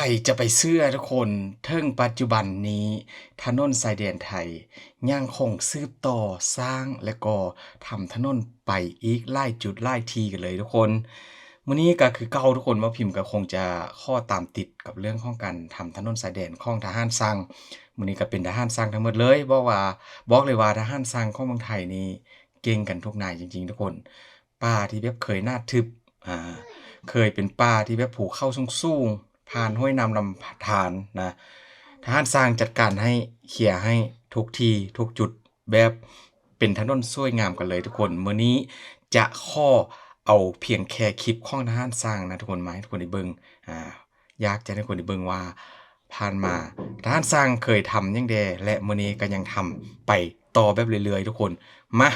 ໃຜຈະໄປເຊື່ອທຸກຄົນ, ເຖິງປັດຈຸບັນນີ້ ຖະໜົນຊາຍແດນໄທຍັງຄົງສືບຕໍ່ສ້າງ ແລະກໍທຳຖະໜົນໄປອີກຫຼາຍຈຸດຫຼາຍທີ່ກັນເລີຍທຸກຄົນ. ມື້ນີ້ກໍຄືເກົ່າທຸກຄົນ, ບ່າວພິມກໍຄົງຈະຂໍຕາມຕິດກັບເລື່ອງຂອງການທຳຖະໜົນຊາຍແດນຂອງທະຫານຊັງ. ມື້ນີ້ກໍເປັນທະຫານຊັງທັງໝົດເລີຍ, ບອກວ່າ ບອກເລີຍວ່າທະຫານຊັງຂອງເມືອງໄທນີ້ເກັ່ງກັນທຸກນາຍຈິງໆທຸກຄົນ. ປ່າທີ່ແບບເຄີຍໜາທຶບ ອ່າ ເຄີຍເປັນປ່າທີ່ແບບພູເຂົາສູງໆ ຜ່ານຫ້ວຍນ້ຳລຳທານນະ, ທະຫານຊ້າງຈັດການໃຫ້ ເຄຍໃຫ້ທຸກທີ່ທຸກຈຸດ ແບບເປັນຖະໜົນສວຍງາມກັນເລີຍທຸກຄົນ. ມື້ນີ້ຈະຂໍເອົາພຽງແຄ່ຄລິບຂອງທະຫານຊ້າງນະທຸກຄົນ ມາໃຫ້ທຸກຄົນໄດ້ເບິ່ງ ອ່າ ຢາກຈະໃຫ້ທຸກຄົນໄດ້ເບິ່ງວ່າຜ່ານມາທະຫານຊ້າງເຄີຍທຳຫຍັງແດ່ ແລະ ມື້ນີ້ກໍຍັງທຳໄປຕໍ່ແບບເລື້ອຍໆທຸກຄົນ. ມາ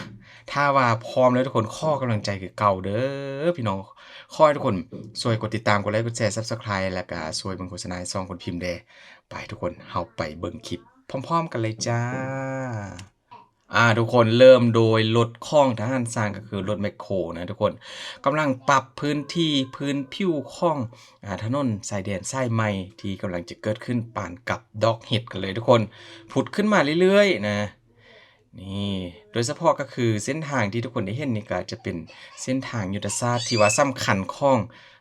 ຖ້າວ່າພ້ອມແລ້ວທຸກຄົນ ຂໍກຳລັງໃຈຄືເກົ່າເດີພີ່ນ້ອງ. ຂໍໃຫ້ທຸກຄົນຊ່ວຍກົດຕິດຕາມ, ກົດໄລ, ກົດແຊ, ຊັບສະຄຣາຍ ແລ້ວກະຊ່ວຍເບິ່ງໂຄສະນາໃຫ້ຊ່ອງຄົນພິມແດ່. ໄປທຸກຄົນ ເຮົາໄປເບິ່ງຄລິບພ້ອມໆກັນເລີຍຈ້າ. ອ່າ ທຸກຄົນ ເລີ່ມໂດຍລົດຂອງທະຫານຊ້າງ ກໍຄືລົດແມັກໂຄນະທຸກຄົນ, ກຳລັງປັບພື້ນທີ່ພື້ນຜິວຂອງ ອ່າ ຖະໜົນຊາຍແດນສາຍໃໝ່ ທີ່ກຳລັງຈະເກີດຂຶ້ນປານກັບດອກເຫັດກັນເລີຍທຸກຄົນ, ຜຸດຂຶ້ນມາເລື້ອຍໆນະ. ນີ້ ໂດຍສະເພາະກໍຄືເສັ້ນທາງທີ່ທຸກຄົນໄດ້ເຫັນນີ້ ກໍຈະເປັນເສັ້ນທາງຍຸດທະສາດທີ່ວ່າສຳຄັນຂອງ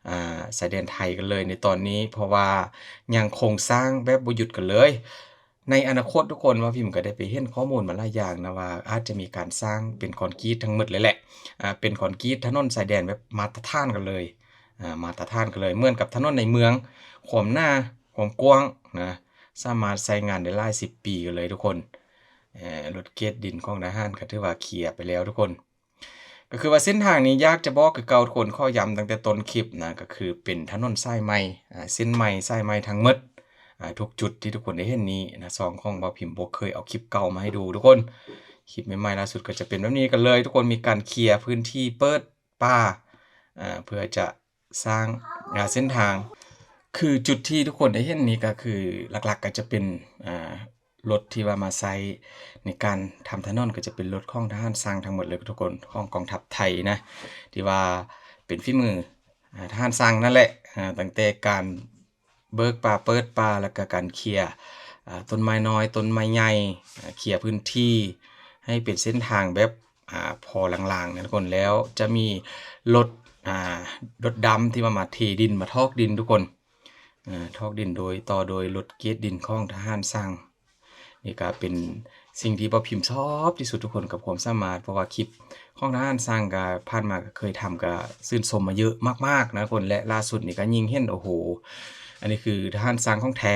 ອ່າ ຊາຍແດນໄທກັນເລີຍໃນຕອນນີ້, ເພາະວ່າຍັງຄົງສ້າງແບບບໍ່ຢຸດກັນເລີຍ. ໃນອະນາຄົດທຸກຄົນ ວ່າພິມກໍໄດ້ໄປເຫັນຂໍ້ມູນມາຫຼາຍຢ່າງນະ ວ່າອາດຈະມີການສ້າງເປັນຄອນກຣີດທັງໝົດເລີຍແຫຼະ, ອ່າ ເປັນຄອນກຣີດຖະໜົນຊາຍແດນແບບມາດຕະຖານກັນເລີຍ, ອ່າ ມາດຕະຖານກັນເລີຍ ເໝືອນກັບຖະໜົນໃນເມືອງ, ຄວາມໜາຄວາມກວ້າງນະ ສາມາດໃຊ້ງານໄດ້ຫຼາຍສິບປີກັນເລີຍທຸກຄົນ. ເອີ ລົດເກດດິນຂອງທະຫານກໍຖືວ່າເຄຍໄປແລ້ວທຸກຄົນ. ກໍຄືວ່າເສັ້ນທາງນີ້ ຢາກຈະບອກຄືເກົ່າທຸກຄົນ, ຂໍຢ້ຳຕັ້ງແຕ່ຕົ້ນຄລິບນະ, ກໍຄືເປັນຖະໜົນສາຍໃໝ່ ອ່າ ເສັ້ນໃໝ່ສາຍໃໝ່ທັງໝົດ ອ່າ ທຸກຈຸດທີ່ທຸກຄົນໄດ້ເຫັນນີ້ນະ. ຊ່ອງຂອງບ່າວພິມບໍ່ເຄີຍເອົາຄລິບເກົ່າມາໃຫ້ດູທຸກຄົນ, ຄລິບໃໝ່ໆລ່າສຸດກໍຈະເປັນແບບນີ້ກັນເລີຍທຸກຄົນ, ມີການເຄຍພື້ນທີ່ເປີດປ່າ ອ່າ ເພື່ອຈະ ສ້າງ ອ່າ ເສັ້ນທາງ. ຄືຈຸດທີ່ທຸກຄົນໄດ້ເຫັນນີ້ກໍຄືຫຼັກໆກໍຈະເປັນ ອ່າ ລົດທີ່ວ່າມາໃຊ້ໃນການທຳຖະໜົນ ກໍຈະເປັນລົດຂອງທະຫານຊ້າງທັງໝົດເລີຍທຸກຄົນ, ຂອງກອງທັບໄທນະ ທີ່ວ່າເປັນຝີມື ອ່າ ທະຫານຊ້າງນັ້ນແຫຼະ. ອ່າ ຕັ້ງແຕ່ການເບີກປ່າເປີດປ່າ ແລ້ວກໍການເຄຍ ອ່າ ຕົ້ນໄມ້ນ້ອຍ ຕົ້ນໄມ້ໃຫຍ່ ອ່າ ເຄຍພື້ນທີ່ໃຫ້ເປັນເສັ້ນທາງແບບ ອ່າ ພໍລາງໆນະທຸກຄົນ. ແລ້ວຈະມີລົດ ອ່າ ລົດດຳທີ່ວ່າມາເທດິນ ມາຖອກດິນທຸກຄົນ, ອ່າ ຖອກດິນໂດຍ ຕໍ່ໂດຍລົດເກດດິນຂອງທະຫານຊ້າງ. ນີ້ກໍເປັນສິ່ງທີ່ບ່າວພິມຊອບທີ່ສຸດທຸກຄົນ ກັບຄວາມສາມາດ, ເພາະວ່າຄລິບຂອງທະຫານຊ້າງກໍຜ່ານມາກໍເຄີຍທຳ ກໍຊື່ນຊົມມາເຍອະມາກໆນະທຸກຄົນ. ແລະ ລ່າສຸດນີ້ກໍຍິ່ງເຫັນ ໂອ້ໂຫ ອັນນີ້ຄືທະຫານຊ້າງຂອງແທ້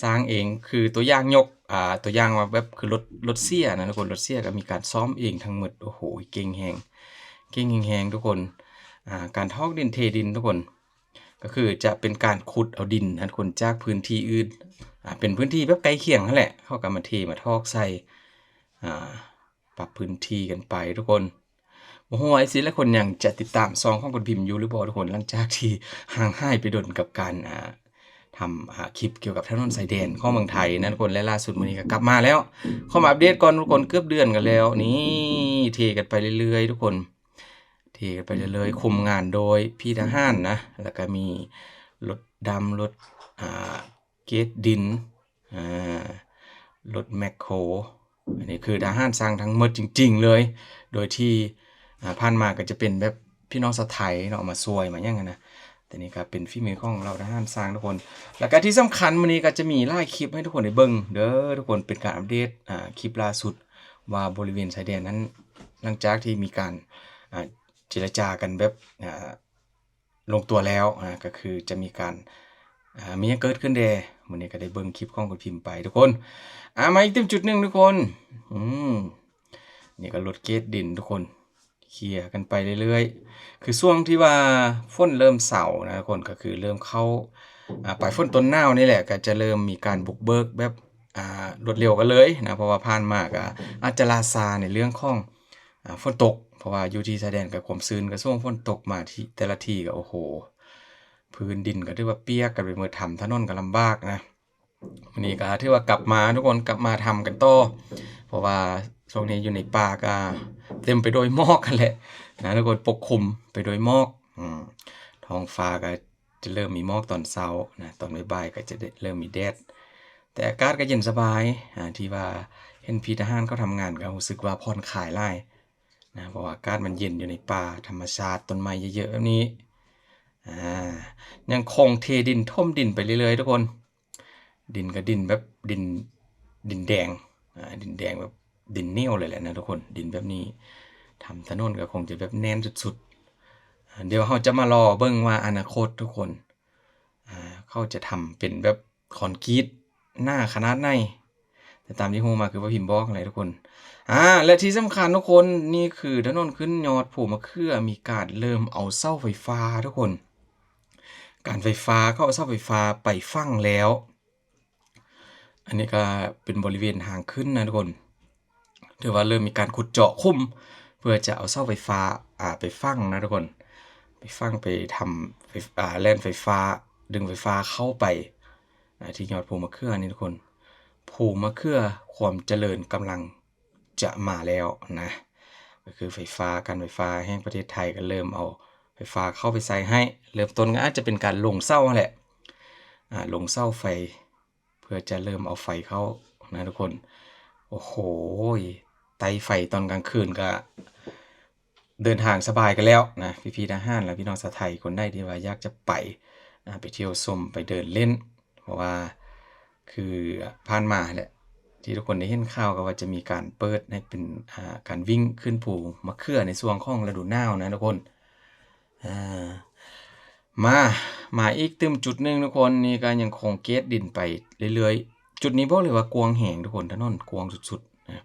ຊ້າງເອງ. ຄືຕົວຢ່າງຍົກ ອ່າ ຕົວຢ່າງວ່າແບບຄືລົດ ລົດເສຍນະທຸກຄົນ, ລົດເສຍກໍມີການສ້ອມເອງທັງໝົດ. ໂອ້ໂຫ ເກັ່ງແຮງ ເກັ່ງແຮງໆທຸກຄົນ. ອ່າ ການຖອກດິນເທດິນທຸກຄົນ ກໍຄືຈະເປັນການຂຸດເອົາດິນນະທຸກຄົນ ຈາກພື້ນທີ່ອື່ນ ອ່າ ເປັນພື້ນທີ່ແບບໃກ້ຄຽງຫັ້ນແຫຼະ, ເຂົາກໍມາເທມາຖອກໃສ່ ອ່າ ປັບພື້ນທີ່ກັນໄປທຸກຄົນ. ບໍ່ຮູ້ວ່າເອັຟຊີຫຼາຍຄົນຍັງຈະຕິດຕາມຊ່ອງຂອງຄົນພິມຢູ່ຫຼືບໍ່ທຸກຄົນ, ຫຼັງຈາກທີ່ຫ່າງຫາຍໄປດົນກັບການ ອ່າ ທຳ ອ່າ ຄລິບກ່ຽວກັບຖະໜົນຊາຍແດນຂອງເມືອງໄທນະທຸກຄົນ. ແລະ ລ່າສຸດມື້ນີ້ກໍກັບມາແລ້ວ, ຂໍມາອັບເດດກ່ອນທຸກຄົນ, ເກືອບເດືອນກັນແລ້ວ. ນີ້ ເທກັນໄປເລື້ອຍໆທຸກຄົນ, ເທກັນໄປເລື້ອຍໆ, ຄຸມງານໂດຍພີ່ທະຫານນະ, ແລ້ວກໍມີລົດດຳ, ລົດ ອ່າ ເກດດິນ ອ່າ ລົດແມັກໂຄ. ອັນນີ້ຄືທະຫານຊ້າງທັງໝົດຈິງໆເລີຍ, ໂດຍທີ່ ອ່າ ຜ່ານມາກໍຈະເປັນແບບພີ່ນ້ອງຊາວໄທເນາະ ມາຊ່ວຍມາຫຍັງຫັ້ນນະ, ແຕ່ນີ້ກໍເປັນຝີມືຂອງເຫຼົ່າທະຫານຊ້າງທຸກຄົນ. ແລ້ວກໍທີ່ສຳຄັນ ມື້ນີ້ກໍຈະມີຫຼາຍຄລິບໃຫ້ທຸກຄົນໄດ້ເບິ່ງເດີທຸກຄົນ, ເປັນການອັບເດດ ອ່າ ຄລິບລ່າສຸດວ່າບໍລິເວນຊາຍແດນນັ້ນ ຫຼັງຈາກທີ່ມີການ ອ່າ ເຈລະຈາກັນແບບ ອ່າ ລົງຕົວແລ້ວ ອ່າ ກໍຄືຈະມີການ ອ່າ ມີຫຍັງເກີດຂຶ້ນແດ່. ມື້ນີ້ກໍໄດ້ເບິ່ງຄລິບຂອງຄຸນພິມໄປທຸກຄົນ. ອ່າ ມາອີກເຕັມຈຸດໜຶ່ງທຸກຄົນ, ອືມ ນີ້ກໍລົດເກດດິນທຸກຄົນ, ເຄຍກັນໄປເລື້ອຍໆ. ຄືຊ່ວງທີ່ວ່າຝົນເລີ່ມເຊົານະທຸກຄົນ, ກໍຄືເລີ່ມເຂົ້າ ອ່າ ປາຍຝົນຕົ້ນໜາວນີ້ແຫຼະ, ກໍຈະເລີ່ມມີການບຸກເບີກແບບ ອ່າ ລວດເລັວກັນເລີຍນະ, ເພາະວ່າຜ່ານມາກໍອາດຈະລ່າຊ້າໃນເລື່ອງຂອງ ອ່າ ຝົນຕົກ, ເພາະວ່າຢູ່ທີ່ຊາຍແດນກໍຄວາມຊື້ນ, ກໍຊ່ວງຝົນຕົກມາທີ່ແຕ່ລະທີ່ກໍ ໂອ້ໂຫ ພື້ນດິນກໍຖືວ່າປຽກກັນໄປໝົດ, ທຳຖະໜົນກໍລຳບາກນະ. ມື້ນີ້ກໍຖືວ່າກັບມາທຸກຄົນ, ກັບມາທຳກັນຕໍ່, ເພາະວ່າຊ່ວງນີ້ຢູ່ໃນປ່າກໍເຕັມໄປໂດຍໝອກຫັ້ນແຫຼະນະທຸກຄົນ, ປົກຄຸມໄປໂດຍໝອກ. ອືມ ທ້ອງຟ້າກໍ ຈະເລີ່ມມີໝອກຕອນເຊົ້ານະ, ຕອນບ່າຍໆກໍຈະໄດ້ເລີ່ມມີແດດ, ແຕ່ອາກາດກໍເຢັນສະບາຍ. ອາ ທີ່ວ່າເຫັນພີ່ທະຫານເຂົາທຳງານກໍຮູ້ສຶກວ່າຜ່ອນຄາຍຫຼາຍນະ, ເພາະວ່າອາກາດມັນເຢັນຢູ່ໃນປ່າທຳມະຊາດ, ຕົ້ນໄມ້ເຍີະໆແບບນີ້. ອາ ຍັງຄົງເທດິນ, ຖົມດິນໄປເລື້ອຍໆທຸກຄົນ. ດິນກໍດິນແບບດິນ, ດິນແດງ, ອາ ດິນແດງແບບດິນໜຽວເລີຍແຫຼະນະທຸກຄົນ. ດິນແບບນີ້ທຳຖະໜົນກໍຄົງຈະແບບແໜ້ນສຸດໆ. ອາ ດຽວເຮົາຈະມາລໍເບິ່ງວ່າອະນາຄົດທຸກຄົນ ອາ ເຂົາຈະທຳເປັນແບບຄອນກຣີດໜາຂະໜາດໃດ, ແຕ່ຕາມທີ່ຮູ້ມາຄືວ່າພິມບອກຫັ້ນແຫຼະທຸກຄົນ. ອາ ແລະທີ່ສຳຄັນທຸກຄົນ, ນີ້ຄືຖະໜົນຂຶ້ນຍອດພູມະເຂືອ ມີການເລີ່ມເອົາເສົາໄຟຟ້າທຸກຄົນ. ການໄຟຟ້າ ເຂົາເອົາເສົາໄຟຟ້າໄປຝັງແລ້ວ. ອັນນີ້ກໍເປັນບໍລິເວນທາງຂຶ້ນນະທຸກຄົນ, ຖືວ່າເລີ່ມມີການຂຸດເຈາະຂຸມ ເພື່ອຈະເອົາເສົາໄຟຟ້າ ອາ ໄປຝັງນະທຸກຄົນ, ໄປຝັງ ໄປທຳໄຟ ອາ ແລ່ນໄຟຟ້າ, ດຶງໄຟຟ້າເຂົ້າໄປ ອາ ທີ່ຍອດພູມະເຂືອນີ້ທຸກຄົນ. ພູມະເຂືອຄວາມຈະເລີນກຳລັງ ຈະມາແລ້ວນະ, ກໍຄືໄຟຟ້າ, ການໄຟຟ້າແຫ່ງປະເທດໄທກໍເລີ່ມເອົາໄຟຟ້າເຂົ້າໄປໃສ່ໃຫ້. ເລີ່ມຕົ້ນກໍອາດຈະເປັນການລົງເສົາຫັ້ນແຫຼະ, ອາ ລົງເສົາໄຟ ເພື່ອຈະເລີ່ມເອົາໄຟເຂົ້ານະທຸກຄົນ. ໂອ້ໂຫ ໄຕ້ໄຟຕອນກາງຄືນກໍເດີນທາງສະບາຍກັນແລ້ວນະ, ພີ່ໆທະຫານ ແລະ ພີ່ນ້ອງຊາວໄທຄົນໃດທີ່ວ່າຢາກຈະໄປ ອາ ໄປທ່ຽວຊົມ ໄປເດີນເລ່ນ. ເພາະວ່າຄືຜ່ານມາແຫຼະ ທີ່ທຸກຄົນໄດ້ເຫັນຂ່າວ ກໍວ່າຈະມີການເປີດໃຫ້ເປັນ ອາ ການວິ່ງຂຶ້ນພູມະເຂືອໃນຊ່ວງຂອງລະດູໜາວນະທຸກຄົນ. ອາ ມາ ມາອີກຕື່ມຈຸດໜຶ່ງທຸກຄົນ, ນີ້ກໍຍັງຄົງເກດດິນໄປເລື້ອຍໆ. ຈຸດນີ້ບອກເລີຍວ່າກວ້າງແຮງທຸກຄົນ, ຖະໜົນກວ້າງສຸດໆນະ.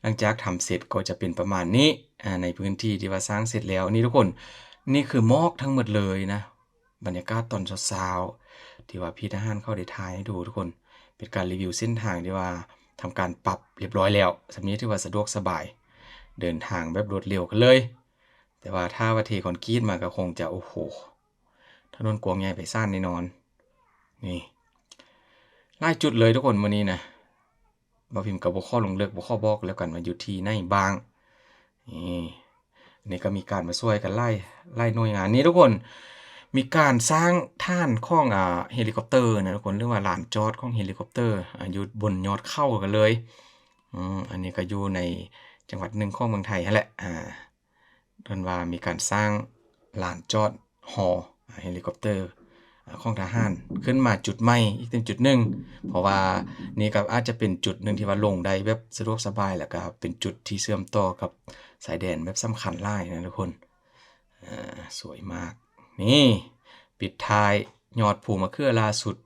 ຫຼັງຈາກທຳເສັດກໍຈະເປັນປະມານນີ້ ອາ ໃນພື້ນທີ່ທີ່ວ່າສ້າງເສັດແລ້ວ. ນີ້ທຸກຄົນ, ນີ້ຄືໝອກທັງໝົດເລີຍນະ. ບັນຍາກາດຕອນເຊົ້າໆ ທີ່ວ່າພີ່ທະຫານເຂົາໄດ້ຖ່າຍໃຫ້ດູທຸກຄົນ, ເປັນການຣີວິວເສັ້ນທາງທີ່ວ່າທຳການປັບຮຽບຮ້ອຍແລ້ວ. ສ່ຳນີ້ຖືວ່າສະດວກສະບາຍ, ເດີນທາງແບບລວດເລັວກັນເລີຍ. ແຕ່ວ່າຖ້າວ່າເທຄອນກຣີດມາກໍຄົງຈະ ໂອ້ໂຫ ຖະໜົນກວ້າງໃຫຍ່ໄພສານແນ່ນອນ. ນີ້ ຫຼາຍຈຸດເລີຍທຸກຄົນມື້ນີ້ນະ. ບ່າວພິມກໍບໍ່ຂໍລົງເລິກ, ບໍ່ຂໍບອກແລ້ວກັນວ່າຢູ່ທີ່ໃນບ້າງ. ນີ້ ອັນນີ້ກໍມີການມາຊ່ວຍກັນຫຼາຍ ຫຼາຍໜ່ວຍງານ. ນີ້ທຸກຄົນ, ມີການສ້າງຖານຂອງ ອາ ເຮລິຄອບເຕີນະທຸກຄົນ, ຫຼືວ່າລານຈອດຂອງເຮລິຄອບເຕີ ອາ ຢູ່ບົນຍອດເຂົາກັນເລີຍ. ອືມ ອັນນີ້ກໍຢູ່ໃນຈັງຫວັດໜຶ່ງຂອງເມືອງໄທຫັ້ນແຫຼະ. ອາ ເພິ່ນວ່າມີການສ້າງລານຈອດຫໍເຮລິຄອບເຕີ ອາ ຂອງທະຫານຂຶ້ນມາຈຸດໃໝ່ອີກເປັນຈຸດໜຶ່ງ, ເພາະວ່ານີ້ກໍອາດຈະເປັນຈຸດໜຶ່ງທີ່ວ່າລົງໄດ້ແບບສະດວກສະບາຍ, ແລ້ວກໍເປັນຈຸດທີ່ເຊື່ອມຕໍ່ກັບຊາຍແດນແບບສຳຄັນຫຼາຍນະທຸກຄົນ. ອາ ສວຍມາກ. ນີ້ ປິດທ້າຍຍອດພູມະເຂືອລ່າສຸດ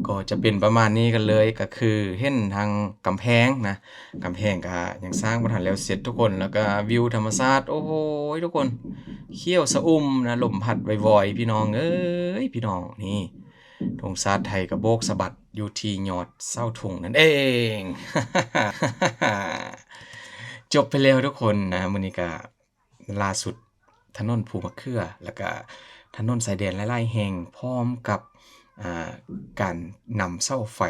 ກໍຈະເປັນປະມານນີ້ກັນເລີຍ, ກໍຄືເຫັນທາງກຳແພງນະ, ກຳແພງກໍຍັງສ້າງບໍ່ທັນແລ້ວເສັດທຸກຄົນ, ແລ້ວກໍວິວທຳມະຊາດ ໂອ້ໂຫ ທຸກຄົນ ຂຽວຊະອຸ່ມນະ, ລົມພັດວອຍໆ ພີ່ນ້ອງເອີຍ ພີ່ນ້ອງ. ນີ້ ທຸງຊາດໄທກະໂບກສະບັດຢູ່ທີ່ຍອດເສົາທຸງນັ້ນເອງ. ຈົບໄປແລ້ວທຸກຄົນນະ, ມື້ນີ້ກະ ລ່າສຸດຖະໜົນພູມະເຂືອ ແລ້ວກະຖະໜົນຊາຍແດນຫຼາຍໆແຫ່ງ ພ້ອມກັບ ອາ ການນຳເສົາໄຟ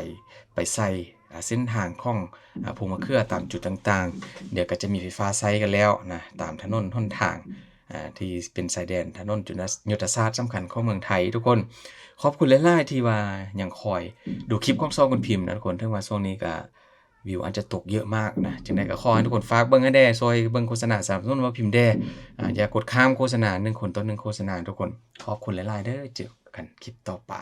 ໄປໃສ່ ອາ ເສັ້ນທາງຂອງ ອາ ພູມະເຂືອຕາມຈຸດຕ່າງໆ. ດຽວກໍຈະມີໄຟຟ້າໃຊ້ກັນແລ້ວນະ ຕາມຖະໜົນຫົນທາງ ອາ ທີ່ເປັນຊາຍແດນຖະໜົນຈຸດ ຍຸດທະສາດສຳຄັນຂອງເມືອງໄທທຸກຄົນ. ຂອບຄຸນຫຼາຍໆທີ່ວ່າຍັງຄອຍດູຄລິບຂອງຊ່ອງຄຸນພິມນະທຸກຄົນ, ເຖິງວ່າຊ່ວງນີ້ກະ ວິວອາດຈະຕົກເຍອະມາກນະ. ຈັ່ງໃດກໍຂໍໃຫ້ທຸກຄົນຝາກເບິ່ງໃຫ້ແດ່, ຊ່ວຍເບິ່ງໂຄສະນາສະໜັບສະໜູນວ່າພິມແດ່. ອາ ຢ່າກົດຂ້າມໂຄສະນາ, ໜຶ່ງຄົນຕໍ່ໜຶ່ງໂຄສະນາທຸກຄົນ. ຂອບຄຸນຫຼາຍໆເດີ້, ເຈີກັນຄລິບຕໍ່ໄປ.